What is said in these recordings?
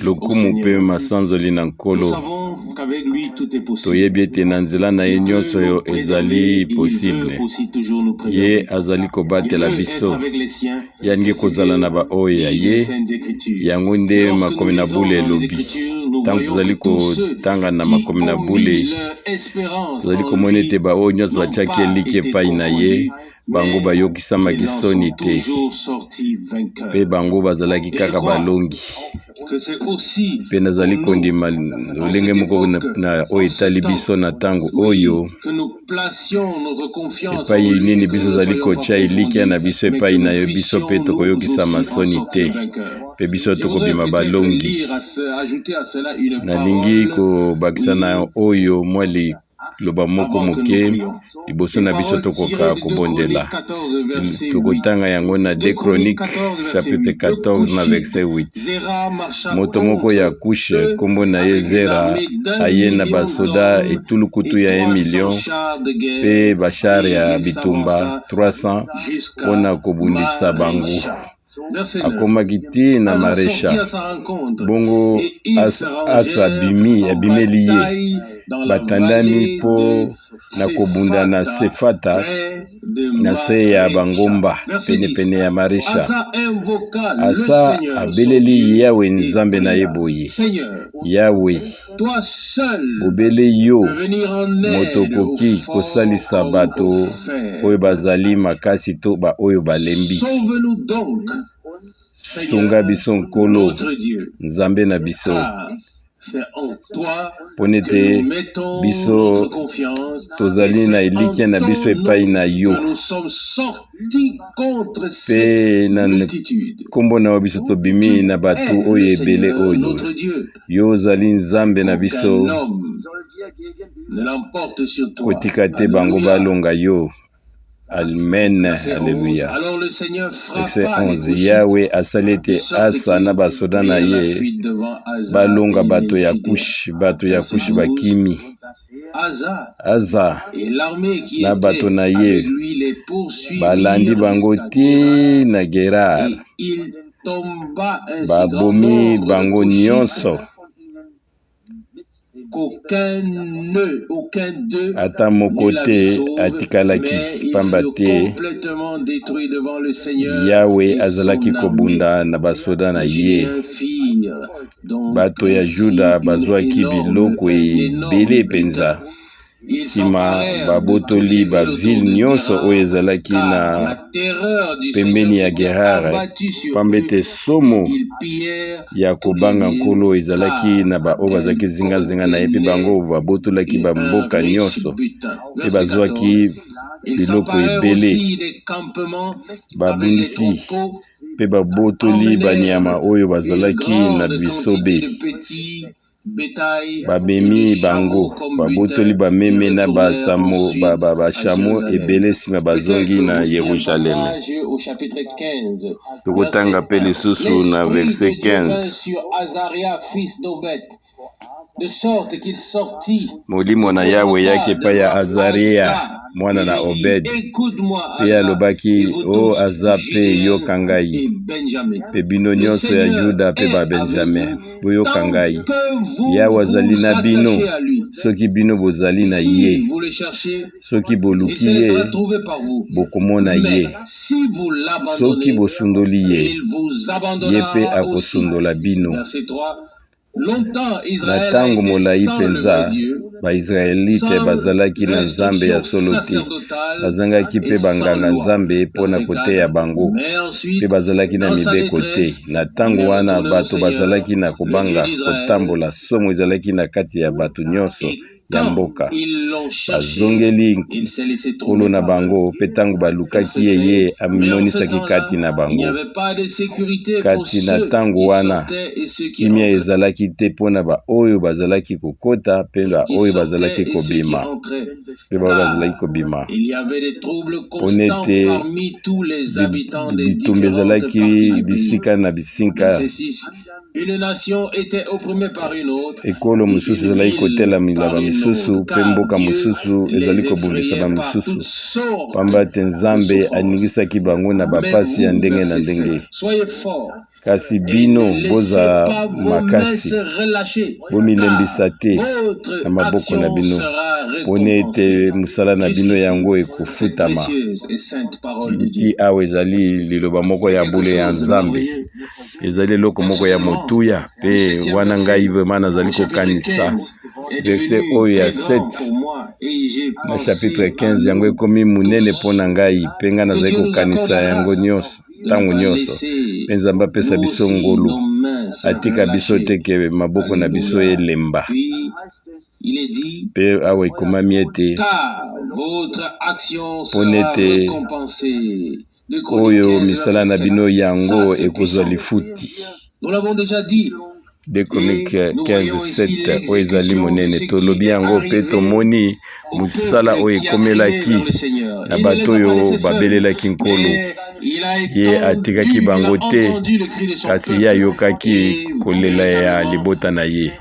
Lokumu mpe masanzoli na Nkolo. Toyebi ete na nzela na ye nyonso oyo ezali possible. Ye azali kobatela biso. Ye alingi kozala na baoyo ya ye. Yango nde makomi na bule elobi. Ntango tozali kotanga na makomi na bule, tozali komona ete baoyo nyonso batiaki elikya epai na ye bango bayokisamaki soni te mpe bango bazalaki kaka balongi. Mpe nazali kondima lolenge moko na oyo etali biso na ntango oyo, epai nini biso tozali kotya elikya na biso epai na yo, biso mpe tokoyokisama soni te mpe biso tokobima balongi. Nalingi kobakisa na oyo mwa loba moko moke liboso na biso tokoka kobondela. Tokotanga yango na 2 Chroniques chapitre 14 na verset 8. Moto moko ya Kushe nkombo na ye Zera aye na basoda etulukutu ya 1 million mpe bashar ya bitumba 300 mpo na kobundisa bango. Akomaki ti na Maresha. Bongo Asa abimi, abimeli ye. Batandami mpo na kobunda na Sefata, na se ya bangomba penepene ya Maresha. Asa abeleli Yawe Nzambe na ye boye: Yawe, bobele yo moto okoki kosalisa bato oyo bazali makasi to baoyo balembi. Sunga biso, Nkolo, Nzambe na biso, mpo ete biso tozali na elikya na biso epai na yo, mpe na nkombo na yo biso tobimi na bato oyo ebele oyo. Yo ozali Nzambe na biso, kotika te bango balonga yo. Amen, aleluya. Verset 11: Yawe asali ete Asa na basoda na ye balonga bato ya Kushi. Bato ya Kushi bakimi. Aza na bato na ye balandi bango ti na Gerar, babomi bango nyonso, ata moko te atikalaki, pamba te Yawe azalaki kobunda na basoda na ye. Bato ya Juda bazwaki biloko ebele mpenza. Nsima babotoli bavile nyonso oyo ezalaki na pembeni ya Gerare, pamba ete somo ya kobanga Nkolo ezalaki na baoyo bazalaki zingazinga na ye, mpe bango babotolaki bamboka nyonso mpe bazwaki biloko ebele. Babundisi mpe babotoli banyama oyo bazalaki na bisobe. Bamemi bango, babotoli bameme na bashamo ebele, nsima bazongi na Yerusaleme. Tokotanga mpe lisusu na verset 15. Molimo na Yawe eyaki epai ya Azaria mwana na Obed, mpe alobaki: O Aza, mpe yoka ngai, mpe bino nyonso ya Yuda mpe Babenjamin, boyoka ngai. Yawe azali na bino soki bino bozali na ye. Soki boluki ye, bokomona ye. Soki bosundoli ye, ye mpe akosundola bino. Na ntango molai mpenza, Bayisraelite bazalaki na Nzambe ya solo te, bazangaki mpe banganga-nzambe mpo na koteya bango, mpe bazalaki na mibeko te. Na ntango wana, bato bazalaki na kobanga kotambola, somo ezalaki na kati ya bato nyonso ya mboka. Bazongeli Nkolo na bango, mpe ntango balukaki ye, ye amimonisaki kati na bango. Kati na ntango wana, kimia ezalaki te mpo na baoyo bazalaki kokota mpe baoyo bazalaki kobima, mpe baoyo bazalaki kobima, mpo nete bitumba ezalaki bisika na bisika. Ekolo mosusu ezalaki kotelemela bamisusu, mpe mboka mosusu ezali kobundisa bamisusu, pamba te Nzambe aningisaki bango na bapasi ya ndenge na ndenge. Kasi bino bozala makasi, bomilembisa te na maboko na bino, pona ete mosala na bino yango ekofutama. Ti awa ezali liloba moko ya bule ya Nzambe, ezali eloko moko ya motuya, pe wana ngai vraiment nazali kokanisa verset oyo ya 7 na chapitre 15, yango ekomi monene mpo na ngai, pe ngai nazali kokanisa yango nyonso ntango nyonso. Mpe Nzambe apesa biso ngolu, atika biso te ke maboko na biso elemba. Mpe awa ekomami ete mpo nete oyo misala na bino yango ekozwa lifuti. 2 Chroniques 15, 7 oyo ezali monene, tolobi yango mpe tomoni mosala oyo ekomelaki na bato oyo babelelaki Nkolo. Ye atikaki bango te, kasi ye ayokaki kolela ya libota na ye.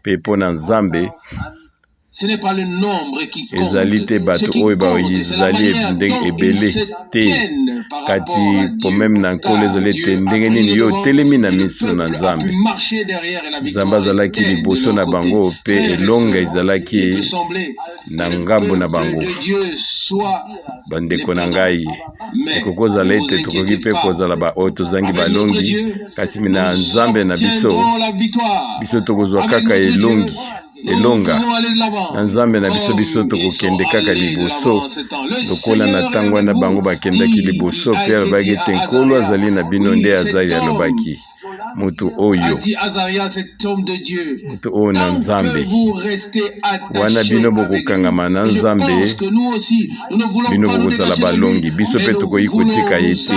Mpe mpo na Nzambe, Ezali te bato oyo bazali ndenge ebele te, kati pomeme na Nkolo ezali ete ndenge nini yo otelemi na miso na Nzambe. Nzambe azalaki liboso na bango mpe elonga ezalaki na ngambo na bango. Bandeko na ngai, ekoki kozala ete tokoki mpe kozala baoyo tozangi balongi, kasi na Nzambe na biso, biso tokozwa kaka elongi. Elonga na Nzambe na biso, biso tokokende kaka liboso lokola na ntango wana bango bakendaki liboso. Mpe alobaki ete Nkolo azali na bino, nde Azaria alobaki, moto oyo, moto oyo na Nzambe. Wana bino bokokangama na Nzambe, bino bokozala balongi. Biso mpe tokoki kotika ye te.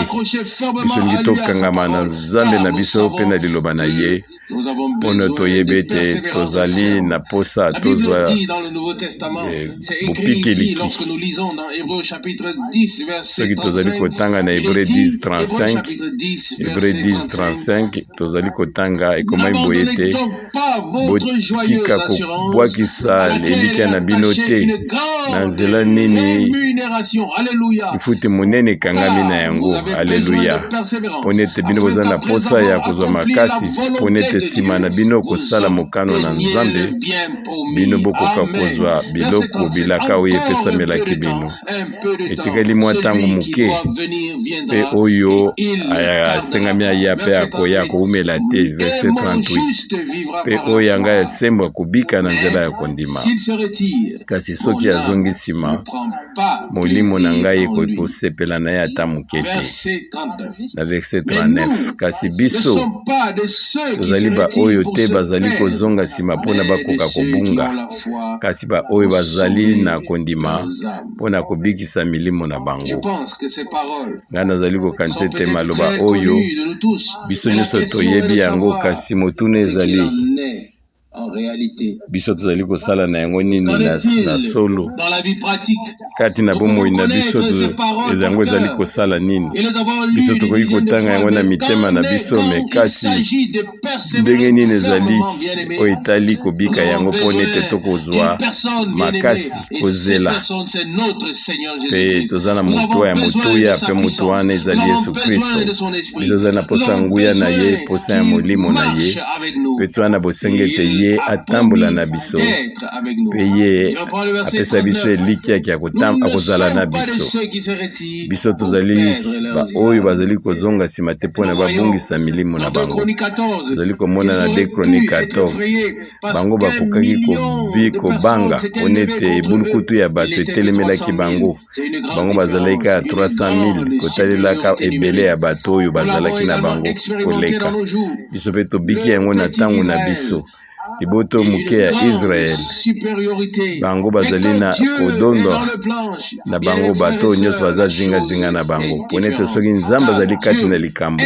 Biso lingi tokangama na Nzambe na biso mpe na liloba na ye. Mpono toyebi ete tozali na mposa tozwa eh, bopikiliki. Soki tozali kotanga na Hebre 10 35, Hebre 10 35, tozali kotanga ekomami boye ete botika kobwakisa elikya na bino te. Na nzela nini lifuti monene ekangami na yango? Aleluya! Mpo ete bino boza na mposa ya kozwa makasi, mpo ete nsima na bino kosala mokano na Nzambe, bino bokoka kozwa biloko bilaka oyo epesamelaki bino. Etikali mwa ntango moke, mpe oyo asengami aya mpe akoya, akoumela te. Verset 38. Mpe oyo ya ngai ya sembo akobika na nzela ya kondima, kasi soki azongi nsima, molimo na ngai ekoki kosepela na ye ata moke te. Na verset 39, kasi biso tozali baoyo te bazali kozonga nsima mpo na bakoka kobunga, kasi baoyo bazali na kondima mpo na kobikisa milimo na bango. Ngai nazali kokanisa ete maloba oyo biso nyonso toyebi yango, kasi motuna ezali biso tozali kosala na yango nini na, na solo kati na bomoi na biso? Yango ezali kosala nini? Biso tokoki kotanga yango na mitema na biso, me kasi ndenge nini ezali oyo etali kobika yango mpo nete tokozwa makasi kozela? Mpe toza na moto ya motuya, mpe moto wana ezali Yesu Kristo. Biso tozali na mposa ya nguya na ye, mposa ya molimo na ye, mpe toza na bosenga ete ye atambola na biso mpe ye apesa biso elikya ya akozala na biso. Biso tozali baoyo bazali kozonga nsima te mpo na babungisa milimo na bango. Tozali komona na 2 Chroniques 14, bango bakokaki kobi kobanga mpo nete ebulukutu ya bato etelemelaki bango. Bango bazalaki kaka 300,000 kotalelaka ebele ya bato oyo bazalaki na bango koleka. Biso mpe tobiki yango na ntango na biso. Liboto moke ya Israele, bango bazali na kodondwa na bango, bato oyo nyonso baza zingazinga na bango, mpo nete soki Nzambe azali kati na likambo,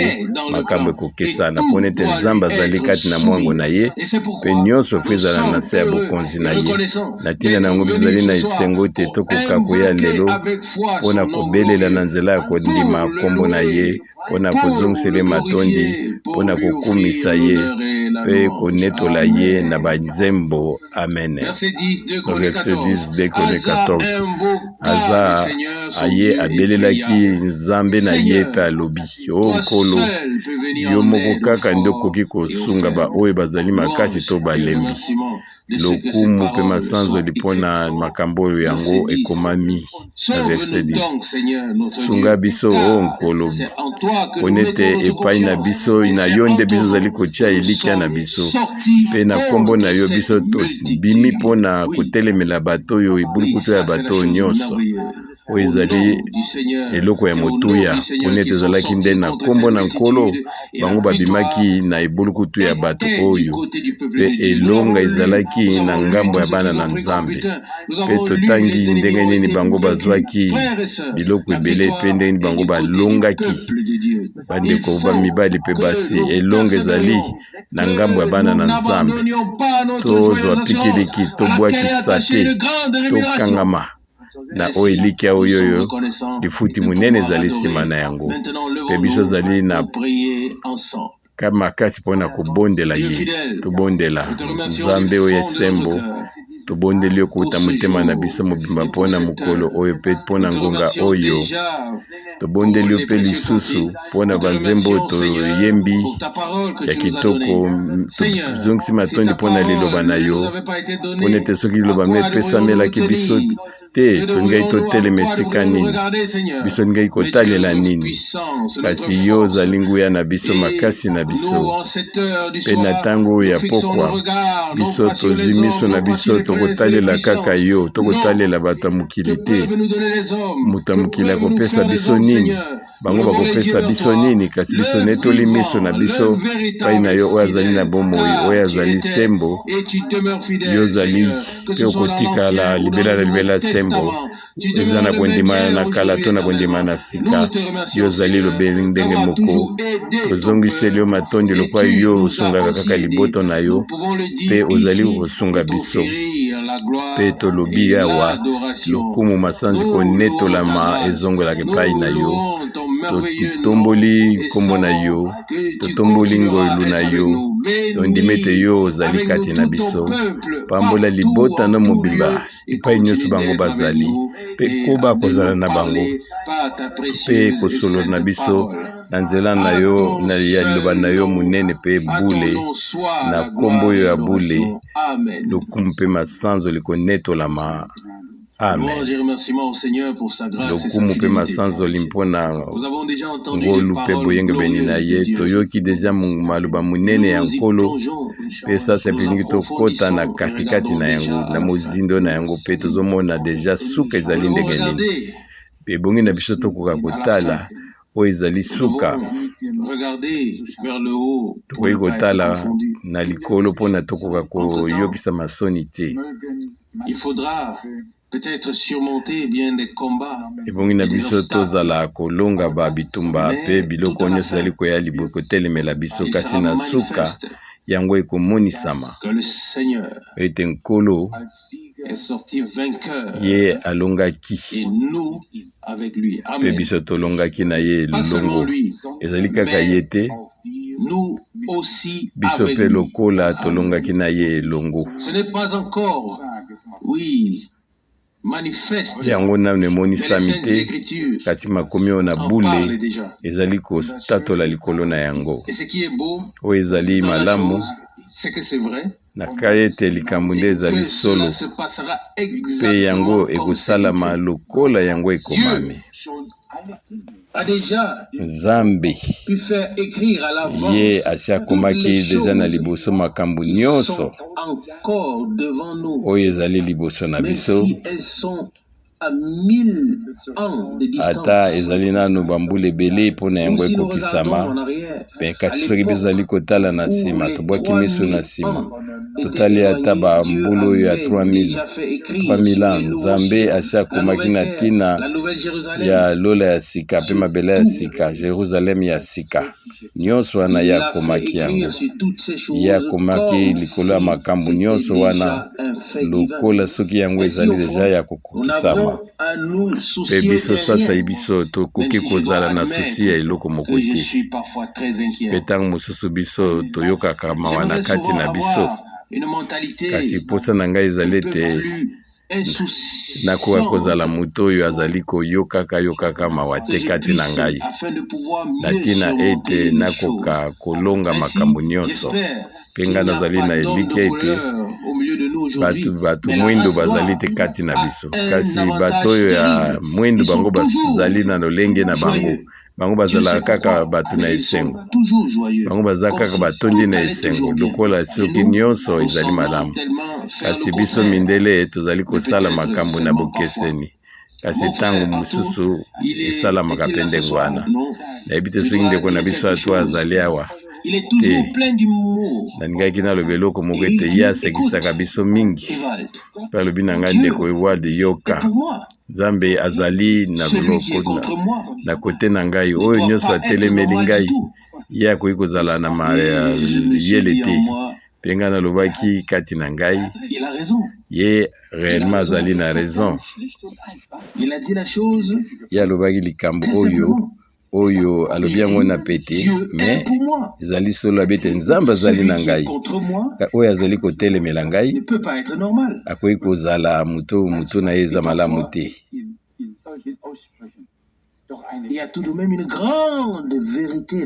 makambo ekokesana, mpo nete Nzambe azali kati na mwango na ye, mpe nyonso fo ezala na se ya bokonzi na ye. Na ntina na yango, biso tozali na esengo ete tokoka koya lelo mpo na kobelela na nzela ya kondima nkombo na ye. mpo na kozongisela ye matondi, mpo na kokumisa ye mpe konetola ye na banzembo. Amen. Verset 10, 2 Chroniques 14. Aza aye abelelaki Nzambe na ye mpe alobi, O Nkolo, yo moko kaka nde okoki kosunga baoyo bazali makasi to balembi. Lokumu mpe masanzoli mpo na makambo oyo yango ekomami na verset 10. Sunga biso, o Nkolo, mpo ete epai na biso, na yo nde biso ozali kotia elikya na biso, mpe na nkombo na yo biso tobimi mpo na kotelemela bato oyo, ebulukutu ya bato oyo nyonso. Oyo ezali eloko ya motuya, pona ete ezalaki nde na nkombo na Nkolo bango babimaki na ebulukutu ya bato oyo, mpe elonga ezalaki na ngambo ya bana na Nzambe. Mpe totangi ndenge nini bango bazwaki biloko ebele mpe ndenge nini bango balongaki. Bandeko bamibali mpe basi, elonga ezali na ngambo ya bana na Nzambe. Tozwa pikiliki, tobwakisa te, tokangama na oyo elikya oyo oyo lifuti monene ezali nsima na yango, mpe biso ozali na ka makasi mpo na kobondela ye. Tobondela Nzambe oyo esembo, tobondeli yo kouta motema na biso mobimba mpo na mokolo oyo mpe mpo na ngonga oyo. Tobondeli yo mpe lisusu mpo na banzembo oyo toyembi ya kitoko. Tozongisi matondi mpo na liloba na yo, mpo na ete soki liloba no epesamelaki biso te, tolingaki totelema esika nini? Biso tolingaki kotalela nini? Kasi yo ozali nguya na biso, makasi na biso. Mpe na ntango oyo ya pokwa, biso tozwi miso na biso, tokotalela kaka yo, tokotalela bato ya mokili te. Moto ya mokili akopesa biso nini? Bango bakopesa biso nini? Kasi biso netoli miso na biso epai na yo, oyo azali na bomoi, oyo azali sembo. Yo ozali mpe okotikala libela na libela sembo. Eza na kondimana na kala to na kondimana na sika, yo ozali lobeli ndenge moko. Tozongiseli yo matondi lokola yo osungaka kaka liboto na yo mpe ozali kosunga biso. Mpe tolobi awa, lokumu masanzi konetolama ezongelaka epai na yo. Totomboli nkombo na yo, totomboli ngolu na yo, tondimi ete yo ozali kati na biso. Pambola libota no mobimba epai nyonso bango bazali, mpe koba kozala na bango mpe kosolola na biso na nzela na yo na ya liloba na yo monene mpe bule, na nkombo oyo ya bule, lokumu mpe masanzoli konetolama. Amen. Lokumu mpe masanzoli mpo na ngolu mpe boyengebeni na ye. Toyoki deja maloba monene ya Nkolo, mpe sasa elingi tokɔta na katikati na yango, na mozindo na yango, mpe tozomona deja suka ezali ndenge nini. Ebongi na biso tokoka kotala oyo ezali suka. Tokoki kotala na likolo mpona tokoka koyokisa masoni te. Ebongi na biso tozala kolonga ba bitumba mpe biloko nyonso ezali koya liboso kotelemela biso, kasi na suka yango ekomonisama ete Nkolo ye alongaki mpe biso tolongaki na ye elongo. Ezali kaka ye te, biso mpe lokola tolongaki na ye elongo. Yango nano emonisami te, kasi makomi oyo na bule ezali kotatola likolo na yango. Oyo ezali malamu na kai ete likambo nde ezali solo, mpe yango ekosalama lokola yango ekomami. Nzambe ye asi akomaki deja na liboso makambo nyonso oyo ezali liboso na biso, ata ezali nanu bambula ebele mpo na yango ekokisama. Mpe kasi soki biso ezali kotala na nsima, tobwaki miso na nsima, totali ata bambula oyo ya 3000 3000 ans, Nzambe asi akomaki na ntina ya lola ya sika mpe mabele ya sika, Jerusalem ya sika. Nyonso wana ye akomaki yango. Ye akomaki likolo ya makambo nyonso wana lokola soki yango ezali deja ya kokokisama. malamu. Mpe biso sasai biso tokoki kozala na susi ya eloko moko te. Mpe ntango mosusu biso toyokaka mawa na kati na biso, kasi mposa na ngai ezali ete nakoka kozala moto oyo azali koyokaka yokaka mawa te kati na ngai, na ntina ete nakoka kolonga makambo nyonso. Mpe ngai nazali na elikya ete bato bato mwindo bazali te kati na biso, kasi bato oyo ya mwindo bango bazali na lolenge na bango. Bango bazalaka kaka bato na esengo, bango baza kaka batondi na esengo lokola soki nyonso ezali malamu. Kasi biso mindele tozali kosala makambo na bokeseni, kasi ntango mosusu esalamaka mpe ndenge wana. Nayebi te soki ndeko na biso ato azali awa te. Nalingaki naloba eloko moko ete ye asekisaka biso mingi, mpe alobi na ngai, ndeko Ewald, yoka, Nzambe azali na, na kote na ngai, oyo nyonso atelemeli ngai, ye akoki kozala na mayele te. Mpe ngai nalobaki kati na ngai, ye réellement azali na raison. Ye alobaki likambo oyo oyo alobi yango na pete, me ezali solo. Abi ete Nzambe azali na ngai, oyo azali kotelemela ngai akoki kozala moto moto na ye eza malamu te.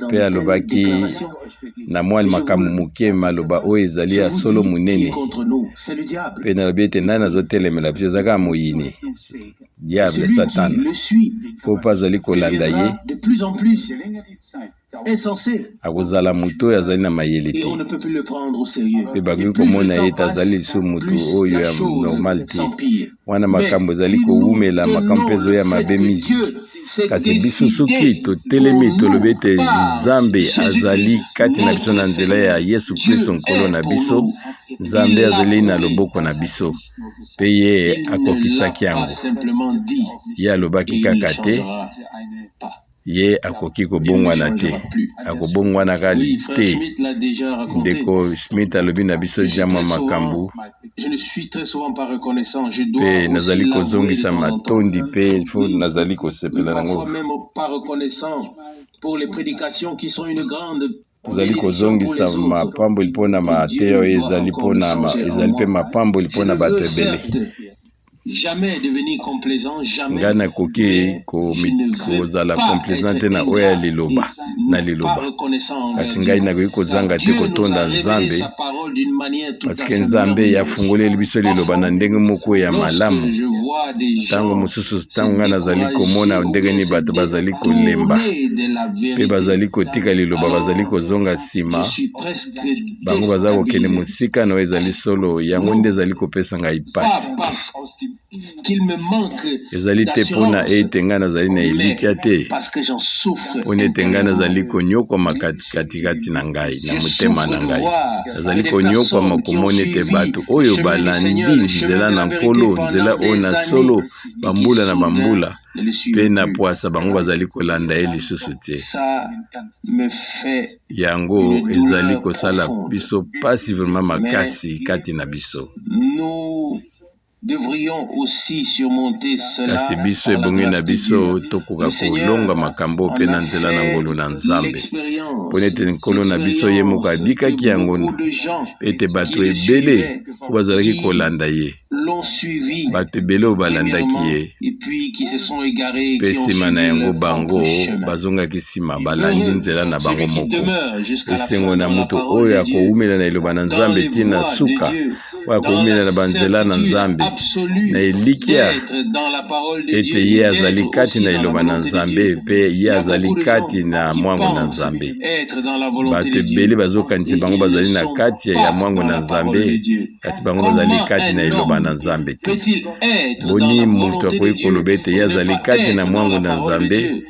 Mpe alobaki na mwa makambo moke, maloba oyo ezali ya solo monene. Mpe nalobi ete nani azotelemela biso? Eza kaka moyini, diable, Satana, mpo mpe azali kolanda ye, akozala moto oyo azali na mayele te, mpe bakoki komona ye ete azali lisusu moto oyo ya normal te. Wana makambo ezali kowumela, makambo mpe ezoya mabe miziki. Kasi biso soki totelemi, tolobi ete Nzambe azali kati na biso na nzela ya Yesu Kristo Nkolo na biso, Nzambe azali na loboko na biso, mpe ye akokisaki yango. Ye alobaki kaka te, ye akoki kobongwana te, akobongwanaka te. Ndeko Smith alobi na biso jamwa makambo, mpe nazali kozongisa matondi, mpe fo nazali kosepela nango. Tozali kozongisa mapamboli mpona mateya oyo ezali mpona ezali mpe mapamboli mpona bato ebele. Ngai nakoki kozala complaisant te na oyo ya liloba na liloba, kasi ngai nakoki kozanga te kotonda Nzambe, parceke Nzambe afungoleli biso liloba na ndenge moko ya malamu. Ntango mosusu, ntango ngai nazali komona ndenge nini bato bazali kolemba mpe bazali kotika liloba, bazali kozonga nsima, bango baza kokende mosika na oyo ezali solo, yango nde ezali kopesa ngai mpasi. Ezali te mpona ete ngai nazali na elikya te, mpona ete ngai nazali konyokwama katikati na ngai, na motema na ngai nazali konyokwama komona ete bato oyo balandi nzela na Nkolo, nzela oyo na solo, bambula na bambula, mpe na pwasa bango bazali kolanda ye lisusu te. Yango ezali kosala biso mpasi vraiment makasi kati na biso. Kasi biso ebongi na biso tokoka kolonga makambo mpe na nzela na ngolu na Nzambe, mpo ete Nkolo na biso ye moko abikaki yango, ete bato ebele oyo bazalaki kolanda ye, bato ebele oyo balandaki ye, mpe nsima na yango bango bazongaki nsima, balandi nzela na bango moko. Esengo na moto oyo akowumela na liloba na Nzambe tii na suka, oyo akowumela na banzela na Nzambe, na elikya ete ye azali kati na liloba na Nzambe mpe ye azali kati na mwango na Nzambe. Bato ebele bazokanisa bango bazali na kati ya mwango na Nzambe, kasi bango bazali kati na liloba na Nzambe te. Boni moto akoki koloba ete ye azali kati na mwango na Nzambe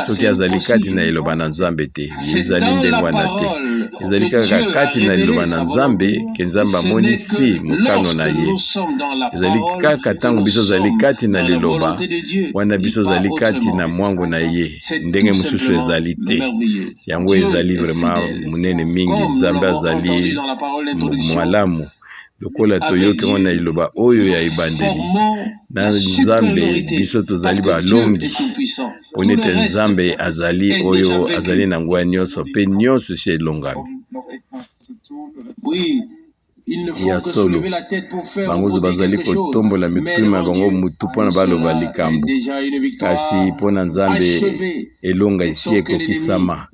soki azali kati na liloba na Nzambe te? Ezali ndenge wana te. Ezali kaka kati na liloba na Nzambe ke Nzambe amonisi mokano na ye. Ezali kaka ntango biso ozali kati na liloba wana, biso ozali kati na mwango na ye. Ndenge mosusu ezali te. Yango ezali vraiment monene mingi. Nzambe azali malamu. Lokola toyoki yango na liloba oyo ya ebandeli, na Nzambe biso tozali balongi, mpo nete Nzambe azali oyo azali na nguya nyonso, mpe nyonso esi elongami. Ya solo, bango bazali kotombola mitema na bango mutu mpo na baloba likambo, kasi mpo na Nzambe elonga esi ekokisama.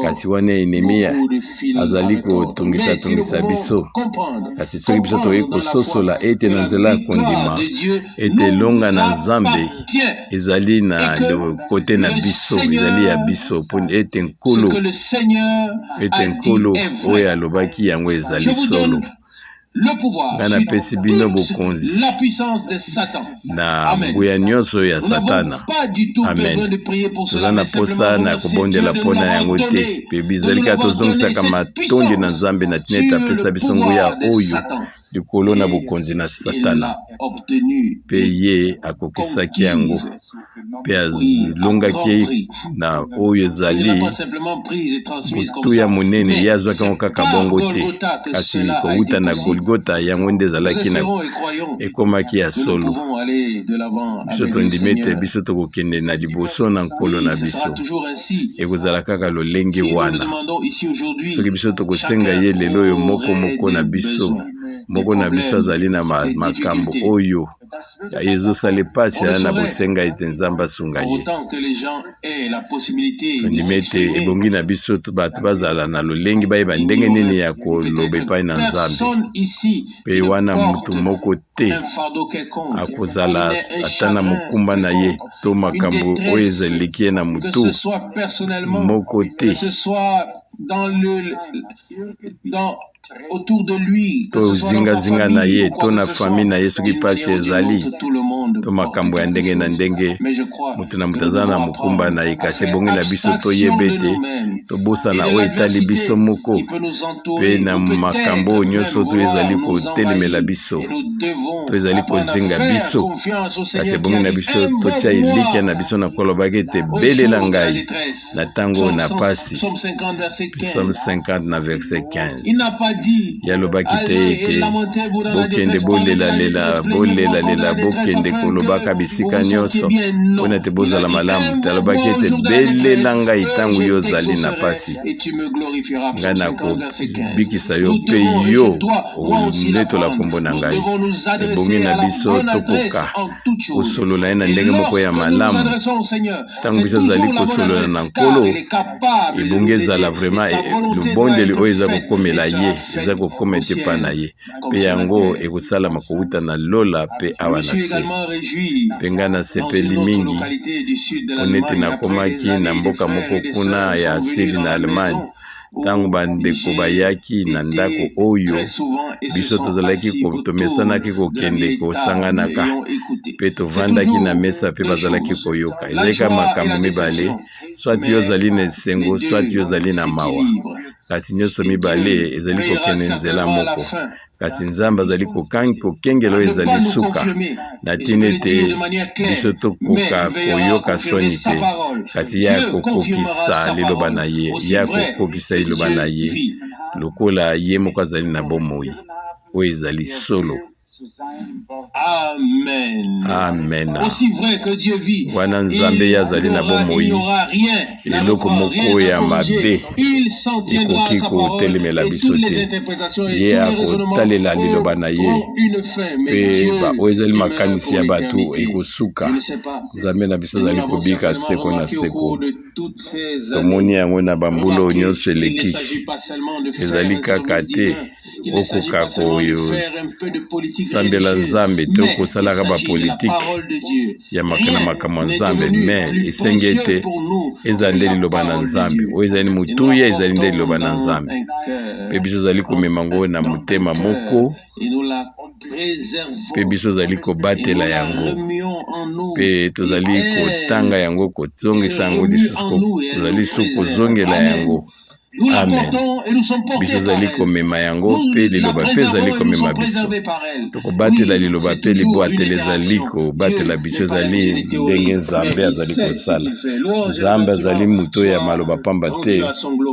Kasi wana enemi azali kotungisatungisa biso, kasi soki biso tokoki kososola ete na nzela ya kondima ete elonga na Nzambe ezali na kote na biso, ezali ya biso, mpo ete Nkolo, ete Nkolo oyo alobaki yango ezali solo. Ngai napesi bino bokonzi na nguya nyonso ya Satana. Amen. Toza na posa na kobondela mpo na yango te, mpe bizali kaka tozongisaka matondi na Nzambe na ntina ete apesa biso nguya oyo likolo na bokonzi na Satana, mpe ye akokisaki yango mpe alongaki na oyo ezali motuya monene. Ye azwaki yango kaka bongo te, kasi kowuta na Golgota yango nde ezalaki na ekomaki ya solo. Biso tondimi ete biso tokokende na liboso na Nkolo na biso, ekozala kaka lolenge wana. Soki biso tokosenga ye lelo oyo, moko moko na biso, moko na biso azali na makambo oyo ezosala mpasi na bosenga ete Nzambe asunga ye, tondimi ete ebongi na biso bato bazala na lolenge bayeba ndenge nini ya koloba epai na Nzambe. Mpe wana motu moko te akozala ata na mokumba na ye to makambo oyo ezaleki ye na motu moko te, to zingazinga na ye to na famille na ye, soki mpasi ezali to makambo ya ndenge na ndenge, moto na moto aza na mokumba na ye. Kasi ebongi na biso toyeba ete tobosana oyo etali biso moko mpe na makambo oyo nyonso to ezali kotelemela biso to ezali kozinga biso, kasi ebongi na biso totia elikya na biso na kolobaki ete belela ngai na ntango na pasi. Psaume 50 na verset 15. Ye alobaki te ete bokende bolelalela, bolelalela, bokende kolobaka bisika nyonso mpona ete bozala malamu te. Alobaki ete belela ngai ntango yo ozali na pasi, ngai nakobikisa yo mpe yo okonetola nkombo na ngai. Ebongi na biso tokoka kosolola ye na ndenge moko ya malamu. Ntango biso tozali kosolola na Nkolo, ebongi ezala vraiment lobondeli oyo eza kokomela ye, eza kokoma ete epai na ye, mpe yango ekosalama kowuta na lola mpe awa na se. Mpe ngai nasepeli mingi mpo nete nakomaki na mboka moko kuna ya sidi na Allemagne, ntango bandeko bayaki na ndako oyo biso tozalaki, tomesanaki kokende kosanganaka, mpe tovandaki na mesa mpe bazalaki koyoka. Ezalaki kaka makambo mibale: soit yo ozali na esengo, soit yo ozali na mawa, kasi nyonso mibale ezali kokende nzela moko. Kasi Nzambe azali kokengela oyo ezali suka, na ntina ete biso tokoka koyoka soni te, kasi ye akokokisa liloba na ye, ye akokokisa liloba na ye lokola ye moko azali na bomoi. Oyo ezali solo. Amen. Amen. Aussi vrai que Dieu vit, Wana Nzambe ye azali na bomoi, eloko moko ya mabe ekoki kotelemela biso te. Ye akotalela liloba na ye, mpe oyo ezali makanisi ya bato ekosuka. Nzambe na biso azali kobika seko na seko. Tomoni yango na bambula oyo nyonso eleki. Ezali kaka te okoka kosambela Nzambe to kosalaka bapolitike ya na makambo ya Nzambe, me esengi ete ezala nde liloba na Nzambe. Oyo ezali motuya ezali nde liloba na Nzambe, mpe biso ozali komema yango na motema moko, mpe biso ozali kobatela yango, mpe tozali kotanga yango, kozongisa yango lisusu, tozali lisusu kozongela yango. Amen. Biso ezali komema yango mpe liloba mpe ezali komema biso. Tokobatela liloba mpe libwatela ezali kobatela biso. Ezali ndenge Nzambe azali kosala. Nzambe azali moto ya maloba pamba te,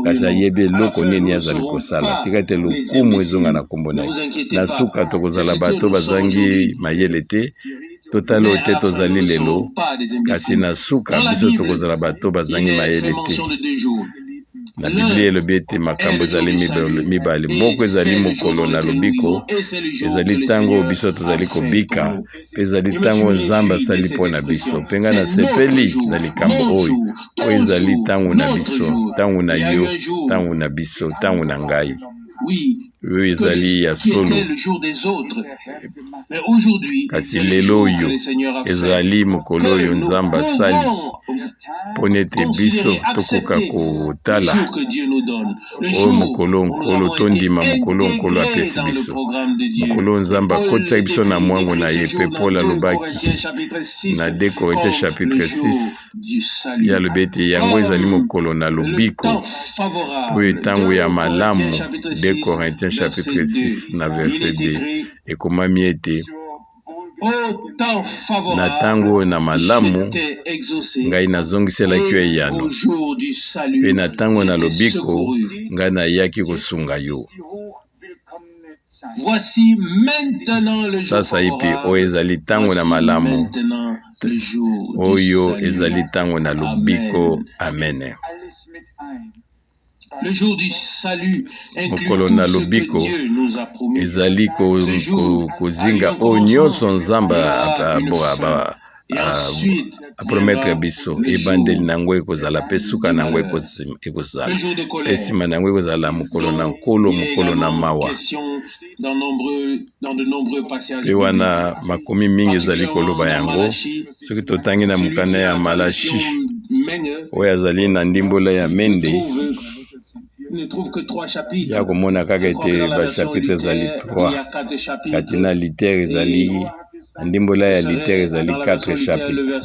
kasi ayebi eloko nini azali kosala. Tika ete lokumu ezonga na nkombo na ye. Na suka tokozala bato bazangi mayele te. Totala oyo te tozali lelo, kasi na suka biso tokozala bato bazangi mayele te. Na Biblia elobi ete makambo ezali mibale, moko ezali mokolo na lobiko, ezali ntango oyo biso tozali kobika, mpe ezali ntango oyo Nzambe asali mpo na biso. Mpe ngai nasepeli na likambo oyo, oyo ezali ntango na biso, ntango na yo, ntango na biso, ntango na ngai. Oyo ezali ya solo. Kasi lelo oyo ezali mokolo oyo Nzambe asali mpo nete biso tokoka kotala oyo mokolo Nkolo, tondima mokolo Nkolo apesi biso, mokolo Nzambe akotisaki biso na mwango na ye. Mpe Paul alobaki na 2 Corinthiens chapitre 6, ye alobi ete yango ezali mokolo na lobiko, oyo ntango ya malamu. 2 Corinthiens chapitre 6 na verset 2 ekomami ete na ntango oyo na malamu ngai nazongiselaki yo eyano, mpe na ntango na lobiko ngai nayaki kosunga yo. Sasaipi oyo ezali ntango na malamu, oyo ezali ntango na lobiko. Amene. Mokolo na lobiko ezali kozinga oyo nyonso Nzambe apromettre biso. Ebandeli na yango ekozala mpe suka na yango ekozala, mpe nsima na yango ekozala mokolo na Nkolo, mokolo na mawa. Mpe wana makomi mingi ezali koloba yango. Soki totangi na mokanda ya Malachi, oyo azali na ndimbola ya Mende, ya komona kaka ete bachapitre ezali 3 kati na litere ezali na ndimbola ya litere ezali 4 chapitre.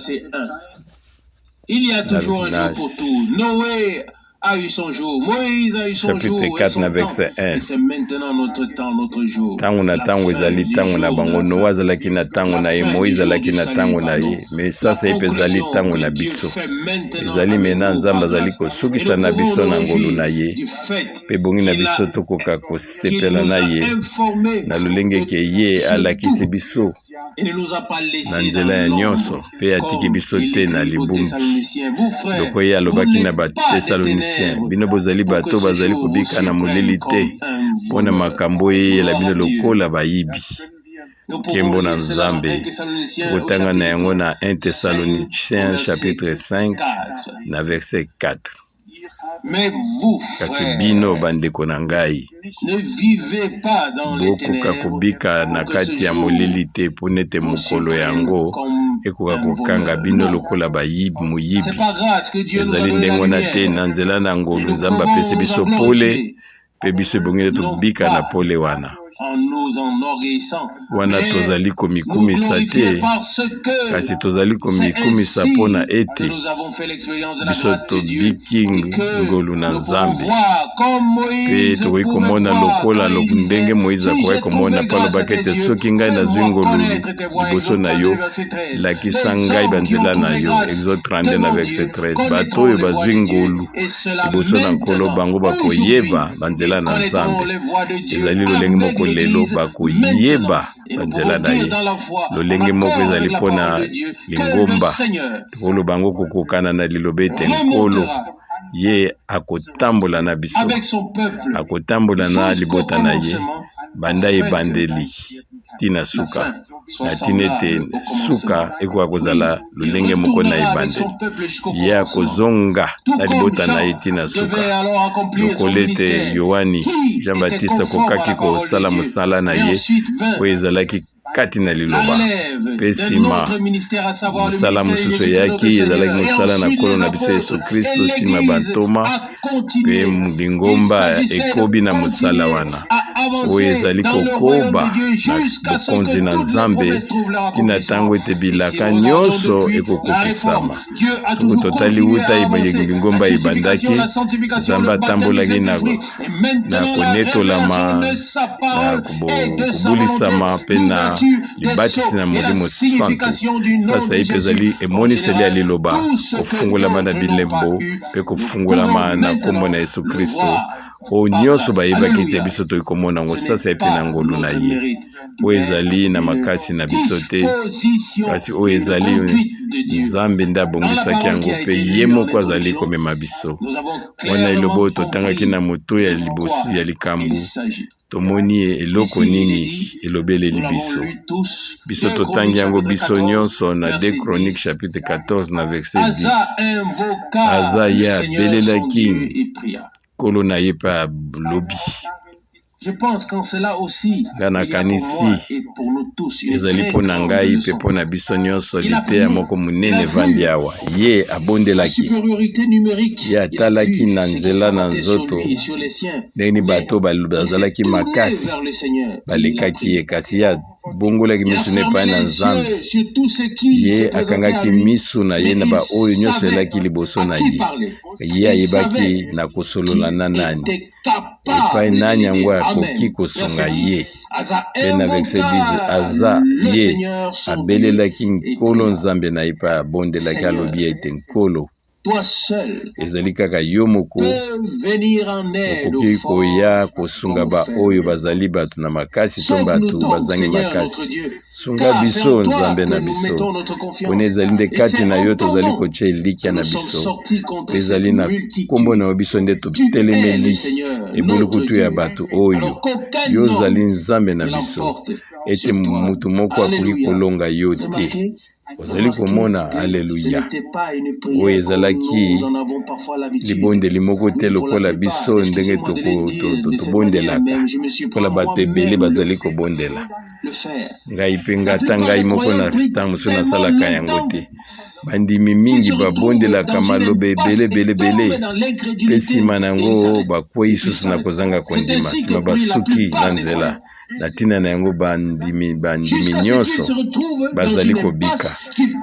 Il y a toujours un jour pour tout. Noé a eu son jour, Moïse a eu son chapitre jour, 4 na verset 1. Ntango na ntango ezali ntango na bango. Noa azalaki na ntango na ye, Moïse azalaki na ntango na ye, me sasa ye mpe ezali ntango na biso. Ezali mena Nzambe azali kosukisa na biso na ngolu na ye, mpe ebongi na biso tokoka kosepela na ye na lolenge ke ye alakisi biso na nzela ya nyonso mpe atiki biso te na libungi, loko ye alobaki na Batesalonisiens, bino bozali bato bazali kobika na molili te mpo na makambo oyo eyela bino lokola bayibi. Nkembo na Nzambe. Tokotanga na yango na 1 Thessaloniciens chapitre 5 na verset 4. Kasi bino, bandeko na ngai, bokoka kobika na kati ya molili te, mpo nete mokolo yango ekoka kokanga bino lokola bayibi moyibi. Ezali ndenge wana te. Na nzela na ngolu, Nzambe apesi biso pole, mpe biso ebongi tobika na pole wana. Wana tozali komikumisa te, kasi tozali komikumisa mpo na ete biso tobiki ngolu na Nzambe, mpe tokoki komona lokola ndenge Moize akokaki komona, mpo alobaki ete soki ngai nazwi ngolu liboso na yo, lakisa ngai banzela na yo. Exode 32 na verset 13. Bato oyo bazwi ngolu liboso na Nkolo, bango bakoyeba banzela na Nzambe. Ezali lolenge moko lelo bakoyeba banzela na ye. Lolenge moko ezali mpo na lingomba. Tokoloba yango kokokana na liloba ete Nkolo ye akotambola na biso, akotambola na libota na ye banda ebandeli tii na suka, na ntina ete suka ekoka kozala lolenge moko na ebandeli. Ye akozonga na libota na ye tii na suka, lokola ete Yoane Jean Baptiste akokaki kosala mosala na ye oyo ezalaki kati na liloba. Mpe nsima mosala mosusu eyaki, ezalaki mosala na Nkolo na biso Yesu Kristo, nsima bantoma, mpe lingomba ekobi na mosala wana oyo ezali kokoba na bokonzi na Nzambe ntina ntango ete bilaka nyonso ekokokisama. Soki totali wuta lingomba ebandaki, Nzambe atambolaki na na konetolama, na kobulisama mpe na libatisi na Molimo Santu. Sasaipi ezali emoniseli ya liloba, kofungolama na bilembo mpe kofungolama na nkombo na Yesu Kristo, oyo nyonso bayebaki te, biso tokoki komona yango sasaipi na ngolu na ye. Oyo ezali na makasi na biso te, kasi oyo ezali Nzambe nde abongisaki yango mpe ye moko azali komema biso. Wana eloba oyo totangaki na moto ya liboso ya likambo, tomoni eloko nini elobeleli biso. Biso totangi yango biso nyonso na 2 Chroniques chapitre 14 na verset 10. Aza ye abelelaki Nkolo na ye mpe alobi. Nga nakanisi ezali mpo na ngai mpe mpo na biso nyonso liteya moko monene evandi awa. Ye abondelaki, ye atalaki na nzela na nzoto ndenge nini bato bazalaki makasi balekaki ye, kasi ye abongolaki miso na epai na Nzambe. Ye akangaki miso na ye na baoyo nyonso elaki liboso na ye. Ye ayebaki na kosolola na nani, epai nani yango akoki kosunga ye. Mpe na verset 10, aza ye abelelaki Nkolo Nzambe na ye mpe abondelaki, alobi ete, Nkolo, ezali kaka yo moko okoki koya kosunga baoyo bazali bato na makasi to bato bazangi makasi. Sunga biso, Nzambe na biso, pona ezali nde kati na yo tozali kotia elikya na biso, mpe ezali na nkombo na yo biso nde totelemeli ebulukutu ya bato oyo. Yo ozali Nzambe na biso, ete moto moko akoki kolonga yo te. Ozali komona? Aleluya! Oyo ezalaki libondeli moko te lokola biso ndenge tobondelaka, lokola bato ebele bazali kobondela. Ngai mpe nga ata ngai moko na ntango mosusu nasalaka yango te. Bandimi mingi babondelaka maloba ebele ebele ebele, mpe nsima na yango bakwei susu na kozanga kondima, nsima basuki na nzela. Na ntina na yango bandimi, bandimi nyonso bazali kobika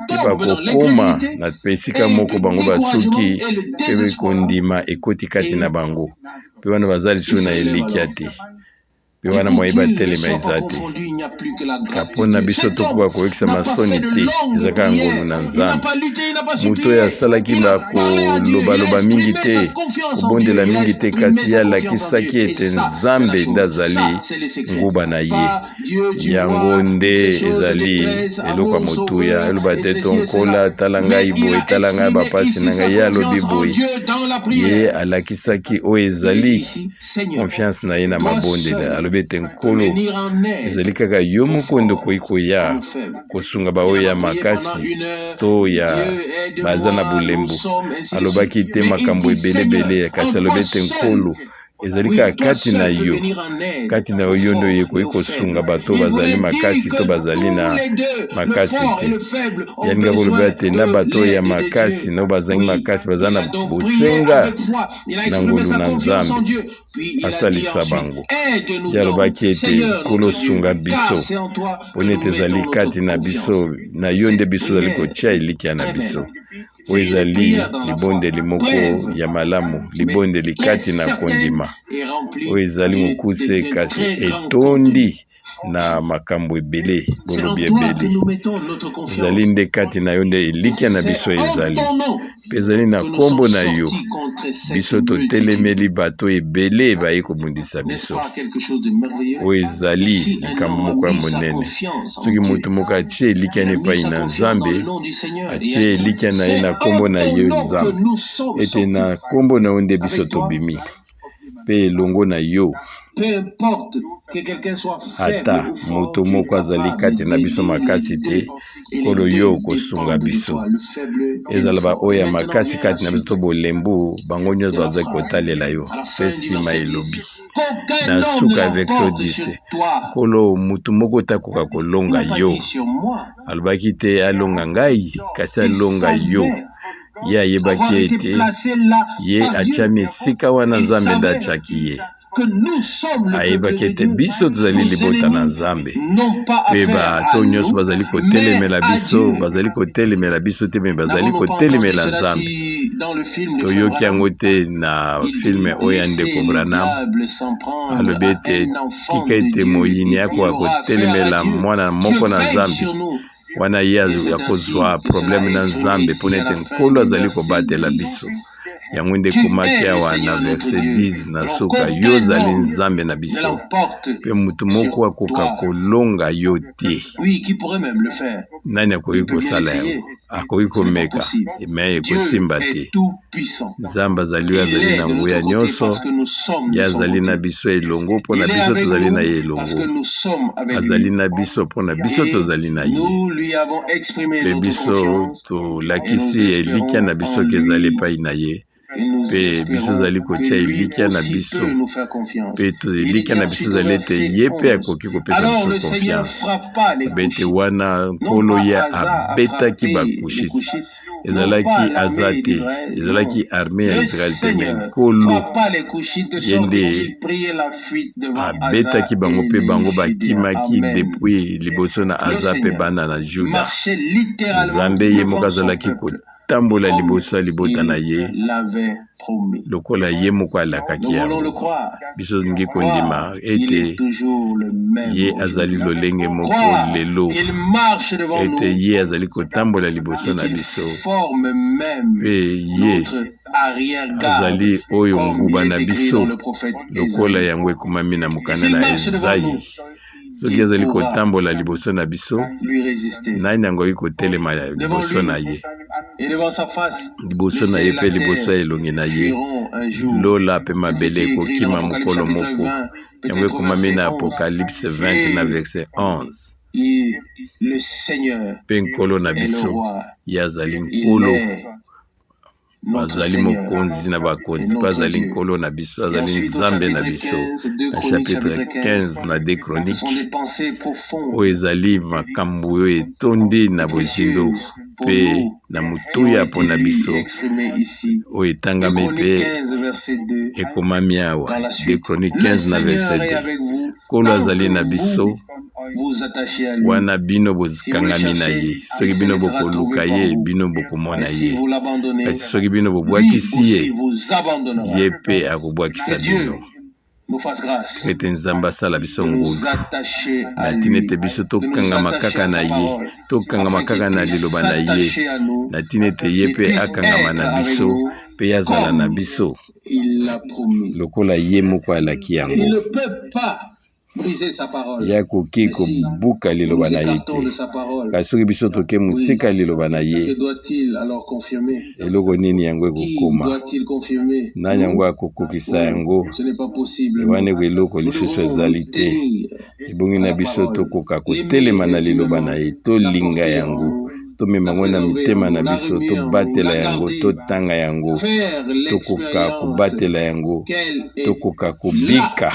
mpe bakokoma na esika moko bango basuki mpe kondima ekoti kati na bango, mpe wana baza lisusu na elikya te. Mpe wana moye batelema eza te. Ka mpo na biso tokoka koyokisa masoni te, eza kaka ngolu na Nzambe. Moto oyo asalaki bakolobaloba mingi te, kobondela mingi te, kasi ye alakisaki ete Nzambe nde azali nguba na ye. Yango nde ezali eloko ya motuya. Eloba te to nkola, tala ngai boye, tala ngai bapasi na ngai. Ye alobi boye, ye alakisaki oyo ezali confiance na ye na mabondeli. Alobi ete Nkolo, ezali kaka yo moko nde okoki koya kosunga baoyo ya makasi to ya baza na bolembu. Alobaki te makambo ebele ebele, kasi alobi ete Nkolo, ezali kaka kati na yo, kati na yo yo nde oye koki kosunga bato bazali makasi to bazali na makasi te. Yalinga koloba ete na bato ya makasi na oyo bazangi makasi baza na bosenga na ngolu na Nzambe asalisa bango. Ye alobaki ete, Nkolo, sunga biso, poni ete ezali kati na biso, na yo nde biso tozali kotia elikya na biso. Oyo ezali libondeli moko ya malamu, libondeli kati na kondima. Oyo ezali mokuse, kasi etondi na makambo ebele, bolobi ebele. Ezali nde kati na yo nde elikya na biso ezali, mpe ezali na nkombo na yo biso totelemeli bato ebele baye kobundisa biso. Oyo ezali likambo moko ya monene. Soki moto moko atie elikya na epai na Nzambe, atie elikya na ye na nkombo na ye Nzambe, ete na nkombo na yo nde biso tobimi, mpe elongo na yo. Ata moto moko azali kati na biso makasi te, Nkolo yo okosunga biso. Ezala baoyo ya makasi kati na biso to bolembu, bango nyonso bazali kotalela yo. Mpe nsima elobi na suka ya verset 10, Nkolo, moto moko te akoka kolonga yo. Alobaki te alonga ngai, kasi alonga yo. Ye ayebaki ete ye atiami esika wana Nzambe nde atiaki ye. Ayebaki ete biso tozali libota na Nzambe, mpe bato nyonso bazali kotelemela biso, bazali kotelemela biso te, me bazali kotelemela Nzambe. Toyoki yango te na filme oyo ya ndeko Branham, alobi ete tika ete moyini akoka kotelemela mwana moko na Nzambe, wana ye akozwa probleme na Nzambe, mpo na ete Nkolo azali kobatela biso. Yango nde ekomaki awa na verset 10 na suka, yo ozali Nzambe na biso, mpe moto moko akoka kolonga yo te. Nani akoki kosala yango? Akoki komeka, me ekosimba te. Nzambe azali oyo azali na nguya nyonso, ye azali na biso elongo mpo na biso tozali na ye elongo, azali na biso mpo na biso tozali na ye, mpe biso tolakisi elikya na biso ke ezali epai na ye, mpe biso tozali kotia elikya na biso, mpe elikya na biso ezali ete ye mpe akoki kopesa biso confiance. Ete wana Nkolo ye abetaki Bakushite, ezalaki Aza te, ezalaki armee ya Israel te, me Nkolo ye nde abetaki bango mpe bango bakimaki depuis liboso na Aza mpe bana na Juda. Nzambe ye moko azalaki kotambola liboso ya libota na ye lokola ye moko alakaki yango. Biso tolingi kondima ete ye azali lolenge moko lelo, ete ye azali kotambola liboso na biso, mpe ye azali oyo nguba na biso, lokola yango ekomami na mokanda na Ezayi. Soki azali kotambola liboso na biso, nani yango akoki kotelema liboso na ye? Liboso na ye mpe liboso ya elongi na ye, lola mpe mabele ekokima mokolo moko. Yango ekomami na Apocalypse 20 na verset 11. Mpe Nkolo na biso, ye azali Nkolo, azali mokonzi na bakonzi, mpe azali Nkolo na biso, azali Nzambe na biso. Na chapitre 15 na 2 Chroniques, oyo ezali makambo oyo etondi na bozindo mpe na motuya mpo na biso, oyo etangami mpe ekomami awa, 2 Chroniques 15 na verset 2. Nkolo azali na biso wana bino bokangami na ye. Soki bino bokoluka ye, bino bokomona ye, kasi soki bino bobwakisi ye, ye mpe akobwakisa bino. Ete Nzambe asala biso ngolu na ntina ete biso tokangama kaka na ye, tokangama kaka na liloba na ye, na ntina ete ye mpe akangama na biso mpe ye azala na biso lokola ye moko alaki yango. Ye akoki kobuka liloba na ye te, kasi soki biso toke mosika liloba na ye, eloko nini yango ekokoma? Nani yango akokokisa yango? Wana eloko lisusu ezali te. Ebongi na biso tokoka kotelema na liloba na ye, tolinga yango, tomema yango na mitema na biso, tobatela yango, totanga yango, tokoka kobatela yango, tokoka kobika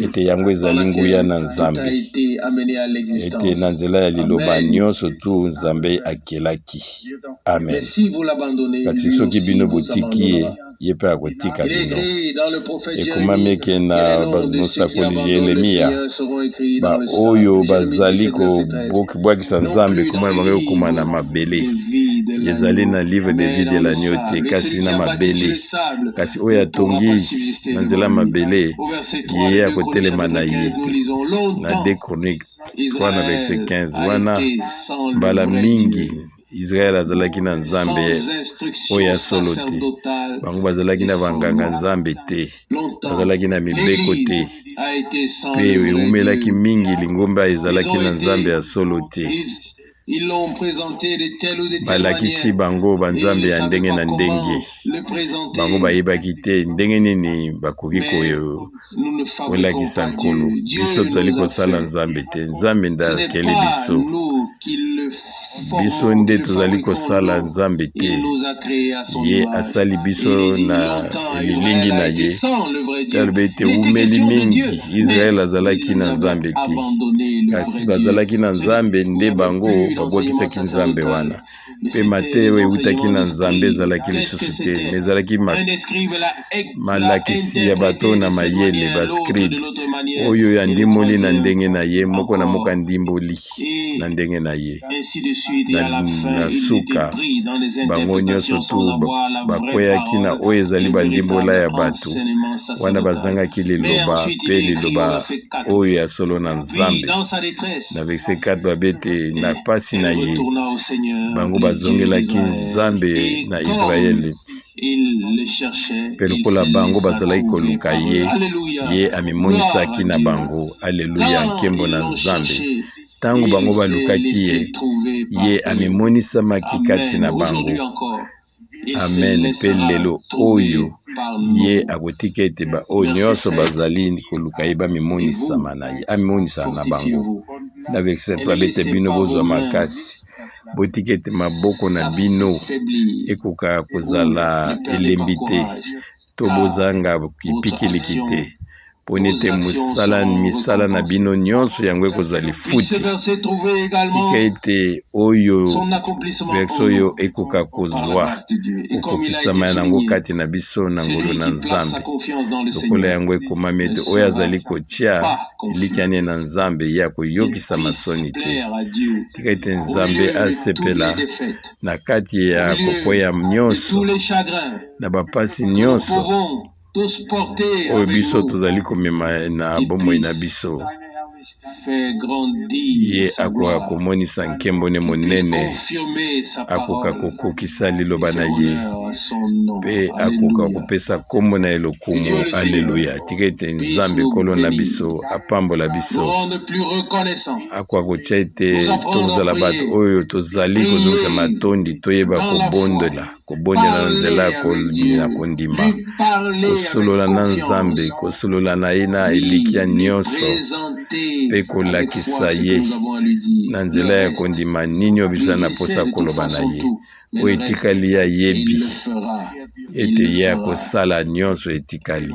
ete yango ezali nguya na Nzambe, ete na nzela ya liloba nyonso tu Nzambe akelaki. Amen. Kasi soki bino botiki ye, ye mpe akotika bino. Ekomami eke na mosakoli Jeremia, baoyo bazali kobwakisa Nzambe, komona bango ekokoma na mabele. Ezali na livre de vie de l'agneau te, kasi na mabele. Kasi oyo atongi na nzela mabele, ye akotelema na ye te. Na 2 Chroniques 3 na verset 15, wana mbala mingi Israel azalaki na Nzambe oyo ya solo te. Bango bazalaki na banganga Nzambe te, bazalaki na mibeko te, mpe ewumelaki mingi lingomba ezalaki na Nzambe ya solo te. Balakisi bango banzambe ya ndenge na ndenge. Bango bayebaki te ndenge nini bakoki kolakisa Nkolo. Biso tozali kosala Nzambe te, Nzambe nde akeli biso. Biso nde tozali kosala Nzambe te, ye asali biso na elilingi na ye. Mpe alobi ete umeli mingi Israele azalaki na Nzambe te, kasi bazalaki na Nzambe nde bango babwakisaki Nzambe wana. Mpe mateya oyo eutaki na Nzambe ezalaki lisusu te, me ezalaki malakisi ya bato na mayele, bascribe, oyo ya ndimboli na ndenge na ye, moko na moko andimboli na ndenge na ye. Na suka, bango nyonso tu bakweyaki na oyo ezali bandimbola ya bato wana, bazangaki liloba mpe liloba oyo ya solo na Nzambe. Na verse 4 babe ete na pasi na ye bango bazongelaki Nzambe na Israele, mpe lokola bango bazalaki koluka ye, ye amimonisaki na bango. Aleluya, nkembo na Nzambe. Ntango bango balukaki ye, ye amimonisamaki kati na bango. Amen. Mpe lelo oyo ye akotika ete baoyo nyonso bazali koluka ye bamimonisama na ye, amimonisama na bango. Na verset 3 bete bino bozwa makasi, botika ete maboko na bino ekoka kozala elembi te to bozanga kipikiliki te, poni ete mosala misala na bino nyonso yango ekozwa lifuti. Tika ete oyo verse oyo ekoka kozwa kokokisama yango kati na biso na ngolu na Nzambe, lokola yango ekomami ete oyo azali kotia elikya ne na Nzambe ye akoyokisama soni te. Tika ete Nzambe asepela na kati ya kokweya nyonso na bapasi nyonso oyo biso tozali komema na bomoi na biso. Ye akoka komonisa nkembo ne monene, akoka kokokisa liloba na ye, mpe akoka kopesa nkombo na ye lokumu. Aleluya! Tika ete Nzambe Nkolo na biso apambola biso, akoka kotia ete tokozala bato oyo tozali kozongisa matondi, toyeba kobondela. Kobondela na nzela ya kondima, kosolola na Nzambe, kosolola na ye na elikya nyonso, mpe kolakisa ye na nzela ya kondima nini oyo biso na mposa koloba na ye. Oyo etikali ye ayebi ete ye akosala nyonso etikali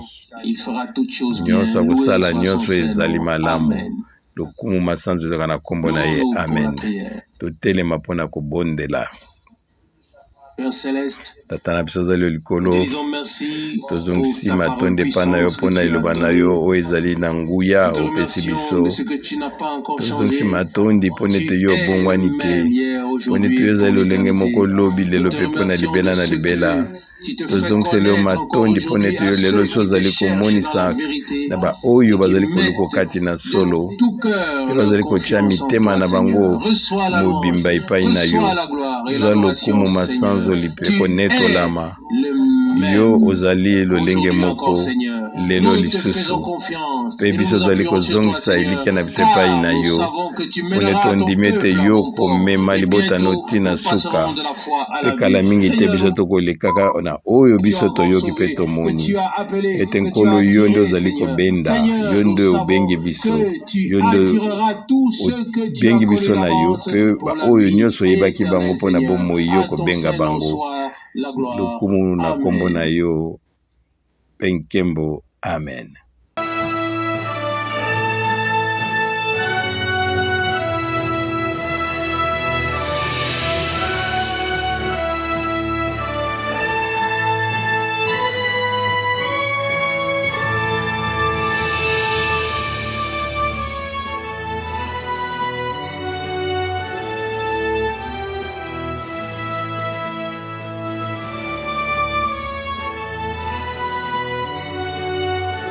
nyonso, akosala nyonso ezali malamu. Lokumu masanzo ezalaka na nkombo na ye. Amen. Totelema mpo na kobondela. Tata na biso ozali likolo, tozongisi matondi epai na yo mpo na liloba na yo oyo ezali na nguya opesi biso. Tozongisi matondi mpo nete yo obongwani te, mpo nete yo ezali lolenge moko lobi, lelo mpe mpo na libela na libela. Tozongiseli yo matondi mpo na ete yo lelo so ozali komonisa na baoyo bazali koluka kati na solo mpe bazali kotya mitema na bango mobimba epai na yo. Zwa lokumu, masanzoli mpe konetolama. Yo ozali lolenge moko lelo lisusu, mpe biso tozali kozongisa elikya na biso epai na yo, mpo na tondimi ete yo komema libota no tii na suka. Mpe kala mingi te biso tokolekaka na oyo biso toyoki mpe tomoni ete Nkolo, yo nde ozali kobenda, yo nde obengi biso, yo nde obengi biso na yo, mpe baoyo nyonso oyebaki bango mpo na bomoi, yo kobenga bango. Lokumu na nkombo na yo mpe nkembo. Amen.